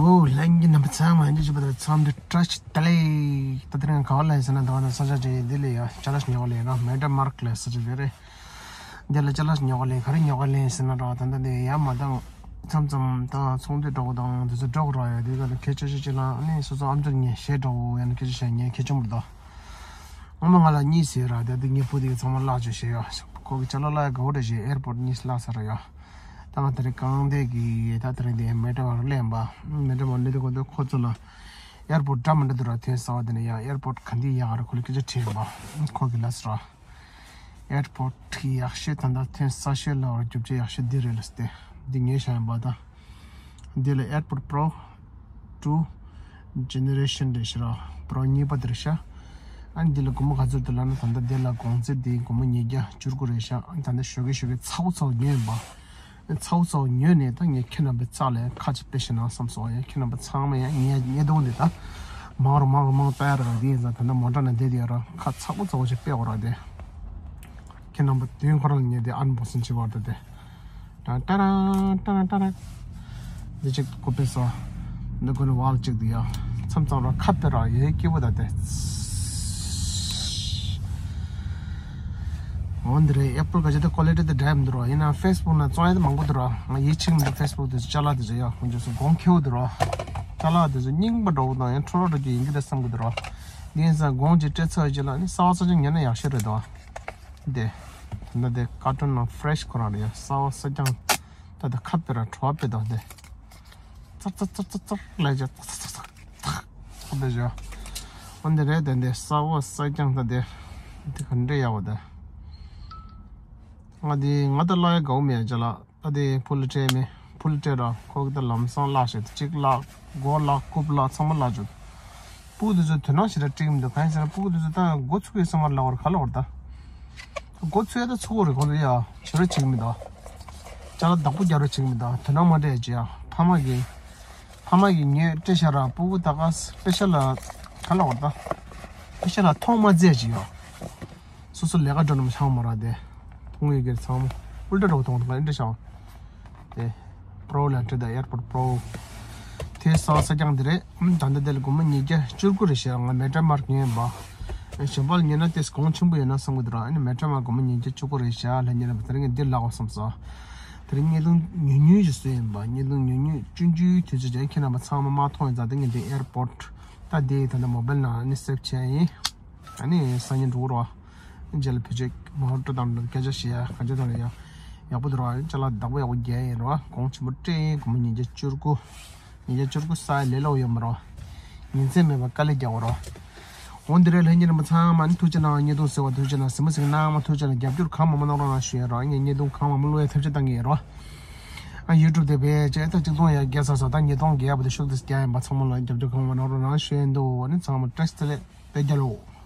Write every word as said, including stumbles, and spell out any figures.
ཨོ། ལྷན་རྒྱས་རྣམ་པ་ཚང་མ་ཡིན་གཅིག་པ་དང་འཚམས་འདྲི་བཀྲ་ཤིས་བདེ་ལེགས། ད་དེ་རིང་ག་བ་ལ་ཡིན་ཟེར་ན། ད་ང་དང་ས་ཆ་ཅིག་འདི་ལ་ཡ་ཅ་ལག་ཉོ་ག་ལ་ཡིན་ར། མེ་ཏྲ་མར་ཀེཊ་ལ་ས་ཆ་དེ་རེད། འདི་ལ་ཅ་ལག་ཉོ་ག་ལ་ཡིན། ག་རེ་ཉོ་ག་ལ་ཡིན་ཟེར་ན་ར། ད་ལྟ་འདི་ཡ་མ་དང་མཚམས་མཚམས་ད་ཚོང་འདུས་འགྲོ་དགོས་དང་དེ་ཚོ་འགྲོ་དགོས་ར། ཡ་དེ་ག་ལ་སྐད་ཆ་ཤོད་ཅིག་ལ་ཨ་ནི་སོ་སོ་ཨམ་ཅོག་ཉན་བཤད་འགྲོ་ཡ་ན་སྐད་ཆ་བཤད་ཉན་ཁེ་ཆུང་མི་འདུག་ཨ་མ་ང་ལ་གཉིས་ཟེར་ར། དེ་དུས་ངའི་བུ་དེ་གི་ཚང་མ་བརླག་བཅུག་བྱས་ཡོད། ཁོ་གི་ཅ་ལག་བརླག་ཡ་དགའ་བོ་འདྲ་བྱས། ཨེར་པོར་གཉིས་བརླག་ཚར་ར་ཡོད། ད་ང་དེ་རིང་རྐང་འདེགས་ཀྱིས་ད་དེ་རིང་དེ་མེ་ཏྲ་མར་ཀེཊ་ལ་ཡིན་པ། མེ་ཏྲ་མར་ཀེཊ་ལ་དེ་ཁོ་ཚོ་ལ་ཨེར་པོར་འདྲ་མི་འདྲ་འདུག་ར། ཐོན་ས་བ་དེ་ནས་ཡང་ཨེར་པོར་ག་འདི་ཡག་ར། ཁོ་ལ་སྐད་ཆ་དྲིས་ཡིན་པ། ཁོ་གི་ལབ་སོང་ར། ཨེར་པོར་ཡག་ཤོས་ད་ལྟ་ཐོན་ས་ཤོས་ལ་བར་རྒྱུ་ཆ་ཡག་ཤོས་འདི་རེད་ལབ་སྟེ། འདི་ངས་བཞག་ཡིན་པ་ད། འདི་ལ་ཨེར་པོར་པྲོ་ཊུ་ཇེ་ནེ་རེ་ཤན་རེད་ཤག་ར། པྲོ་གཉིས་པ་དེ་རེད་ཤག་ཨ་ནི་འདི་ལ་སྒོར་མོ་ག་ཚོད་འདུག་ལབ་ན། ད་ལྟ་འདི་ལ་གོང་ཚད་འདི་སྒོར་མོ་ཉིས་བརྒྱ་བཅུ་དགུ་རེད་ཤག་ཨ་ནི་ད་ལྟ་ཞོགས་ཀས་ཞོགས་ཀས་ཚ་བོ་ཚ་བོ་ཉོས་ཡིན་པ། ཚ་བོ་ཚ་བོ་ཉོས་ནས་ད་ངས་ཁྱེད་རྣམ་པའི་རྩ་ལ་ཁ་ཅིག་དཔེ་བཞག་ན་བསམ་སོང་། ཡ་ཁྱེད་རྣམ་པ་ཚང་མ་ཡ་ཉེ་ཉེ་དོན་འདི་ད་མང་རུ་མང་རུ་མང་སྤེལ་ར། འདི་ཡིན་ཙང་ད་ལྟ་མོ་ཊ་ནང་བསྡད་དེ་ཡོད་ར། ཁ་ཚ་བོ་ཚ་བོ་ཞིག་དཔེ་འོ་ར། དེ་ཁྱེད་རྣམ་པ་དུས་ཁོ་རང་ཉེ་དེ་ཨན་བོག་སིང་བྱེད་པར་འགྲོ་དེ། ཏང་ཏ་རང་ཏ་རང་ཏ་རང་། འདི་ཅིག་ཀོ་པེ་སོ། འདི་ཀུན་ཝལ་ཅིག་འདུག་ཡ། མཚམས་མཚམས་ར་ཁ་དཔེ་ར་ཡོད་སྐྱིད་པོ་ད་དེ། འོ་འདི་རེད། ཨེ་པལ་ག་ཅི་ད་ཀོ་ལི་ཊི་དེ་འདྲ་མི་འདུག་ར། ཡིན་ན་ཕེ་སི་བུག་ན་བཙོང་ཡ་དེ་མང་པོ་འདུག་ར། ང་ཡིད་ཆེས་མི་འདུག་ཕེ་སི་བུག་དེ་ཅ་ལག་དེ་ཚོ་ཡ། ཁོང་ཚོ་གོང་ཁེ་པོ་འདུག་ར། ཅ་ལག་དེ་ཚོ་རྙིང་པ་འདྲ་བོ་དང་ཡང་འཕྲོ་བརླག་འགྲོ་རྒྱུ་ཡིན་གྱི་རེད་བསམ་གྱི་འདུག་ར། དེ་ཡིན་ཙང་གོང་ཅིག་སྤྲད་ཚར་རྗེས་ལ་ནི་གསར་པ་གསར་རྐྱང་ཉོས་ན་ཡག་ཤོས་རེད་དོ། འདི། ད་ལྟ་འདི་ཀར་ཊུན་ནང་ཕ་རེ་ཤི་ཁོ་རང་རེད་ཡ། གསར་པ་གསར་རྐྱང་། ད་ལྟ་ཁ་དཔེ་ར་བྲོ་བ་དཔེ་དང་འདི། ཙག་ཙག་ཙག་ཙག་ཙག་ལས་ཀྱི་ཙག་ཙག་ཙག་ཙག་ཙག་འདི་བྱོས། འོ་འདི་རེད། དེ་འདི་གསར་པ་གསར་རྐྱང་ད་འདི། འདི་ག་འདྲ་ཡག་པོ་འདི། ང་འདི་ང་ད་བརླག་ཡ་དགའ་བོ་མེད་ཅ་ལག་ད་དེ་ཕུ་ལ་སྤྲད་མེད། ཕུ་ལ་སྤྲད་ར་ཁོ་གི་ད་ལམ་སང་བརླག་ཤག་གཅིག་བརླག་མགོ་བརླག་རྐུབ་བརླག་ཚང་མ་བརླག་བཅུག་སྤུ་གུ་དེ་ཚོ་དོ་སྣང་ཞེ་དྲག་སྤྲད་ཀྱི་མི་འདུག་གང་ཡིན་ཟེར་ན་སྤུ་གུ་དེ་ཚོ་ད་མགོ་ཚུགས་ཡོད་ས་མ་རེད་ལབ་པ་རེད། ག་ལབ་པ་རེད་ད། མགོ་ཚུགས་ཡ་ད་ཚུགས་ཀྱི་རེད། ཁོང་ཚོ་ཡ་ཞེ་དྲག་བྱེད་ཀྱི་མི་འདུག་ཅ་ལག་བདག་པོ་རྒྱག་རོགས་བྱེད་ཀྱི་མི་འདུག་དོ་སྣང་མ་སྤྲད་ཀྱི་ཡ། ཕ་མ་གིས་ཕ་མ་གིས་ཉོས་སྤྲད་ཤག་ར། སྤུ་གུ་ད་ག་པེ་ཤ་ལ་ག་ལབ་པ་རེད་ད། པེ་ཤ་ལ་མཐོང་མ་མཛད་ཀྱི་ཡ། སོ་སོ་ལས་ཀ་འགྲོ་ནམ་ཤང་མ་ར་དེ། མཐོང་ཡོད་ཀྱི་ཚང་མ་ཨུལ་ཏྲ་འགྲོ་མཐོང་ཐང་ཨིན་ཏྲ་ཤང་། དེ་པྲོ་ལ་འདྲི་ད་ཨེར་པོར་པྲོ། དེ་གསར་པ་གསར་རྐྱང་དེ་རེད། ད་ལྟ་དེ་ལ་སྒོར་མོ་ཉིས་བརྒྱ་བཅུ་དགུ་རེད་ཤག་ང་མེ་ཏྲ་མར་ཉོས་ཡིན་པ། གཞན་པ་ལ་ཉོས་ན་དེ་གོང་ཆེན་པོ་ཡོད་ན་བསམ་གི་འདུག་ར། ཨ་ནི་མེ་ཏྲ་མར་སྒོར་མོ་ཉིས་བརྒྱ་བཅུ་དགུ་རེད་ཤག་ལྷན་རྒྱས་རྣམ་པ་དེ་རིང་ངས་འདི་བརླག་པ་བསམ་སོང་། དེ་རིང་བརྙན་ཐུང་ཉུང་ཉུང་ཞིག་བཟོས་ཡིན་པ། བརྙན་ཐུང་ཉུང་ཉུང་ཆུང་ཆུང་དུས་ཚོད་ཅན་ཁྱེད་རྣམ་པ་ཚང་མ་མ་མཐོང་ཡིན་ཙང་དེ་ངས་འདི་ཨེར་པོར་ད་དེ་ད་ལྟ་མོ་བེལ་ནང་ཨ་ནི་སེབ་བྱས་ཡིན། ཨ་ནི་སང་ཉིན་འགྲོ་གི་རེད་བ། རྗེས་ལ་བེད་སྤྱོད་མ་འགྲོ་དང་སྐད་ཆ་བཤད་ཡ་ག་ཅི་དང་ལ་ཡ་ཡག་པོ་འདུག་ར། ཅ་ལག་བདག་པོ་ཡག་པོ་རྒྱག་ཡིན་རེད་བ། གོང་ཆེན་པོ་སྤྲད་ཡིན། སྒོར་མོ་ཉིས་བརྒྱ་བཅུ་དགུ། ཉིས་བརྒྱ་བཅུ་དགུ་ས་ཡ་ལས་སླ་པོ་ཡོད་མ་རེད་བ། ཉིན་མཚན་མེད་པར་དཀའ་ལས་རྒྱག་དགོས་རེད་བ། འོ་འདི་རེད། ལྷན་རྒྱས་རྣམ་པ་ཚང་མ་ནི་ཐུགས་རྗེ་གནང་། བརྙན་ཐུང་གཟིགས་པར་ཐུགས་རྗེ་གནང་། གཟིགས་མ་གཟིགས་གནང་མ་ཐུགས་རྗེ་གནང་། རྒྱབ་སྐྱོར་གང་མང་མང་གནང་རོགས་གནང་ཞུ་ཡ་རེད་བ། ངས་བརྙན་ཐུང་གང་མང་མང་བླུག་ཡ་ཐབས་ཤེས་གཏང་གི་ཡིན་རེད་བ། ཨ་ཡུ་ཊུབ་དེ་བེད་སྤྱད་ད་གཅིག་སྟོང་ཡར་བརྒལ་ཚར་སོང་། ད་ཉིས་སྟོང་བརྒལ་ཡ་བར་དུ་ཤུགས་དེ་རྒྱག་ཡིན་པ། ཚང་མ་ལ་རྒྱབ་སྐྱོར་གང་མང་མང་གནང་རོགས་གནང་ཞུ་ཡ་ཡིན། འདུག་ཨ་ནི་ཚང་མ་བཀྲ་ཤིས་བདེ་ལེགས། བོད་རྒྱལ་ལོ།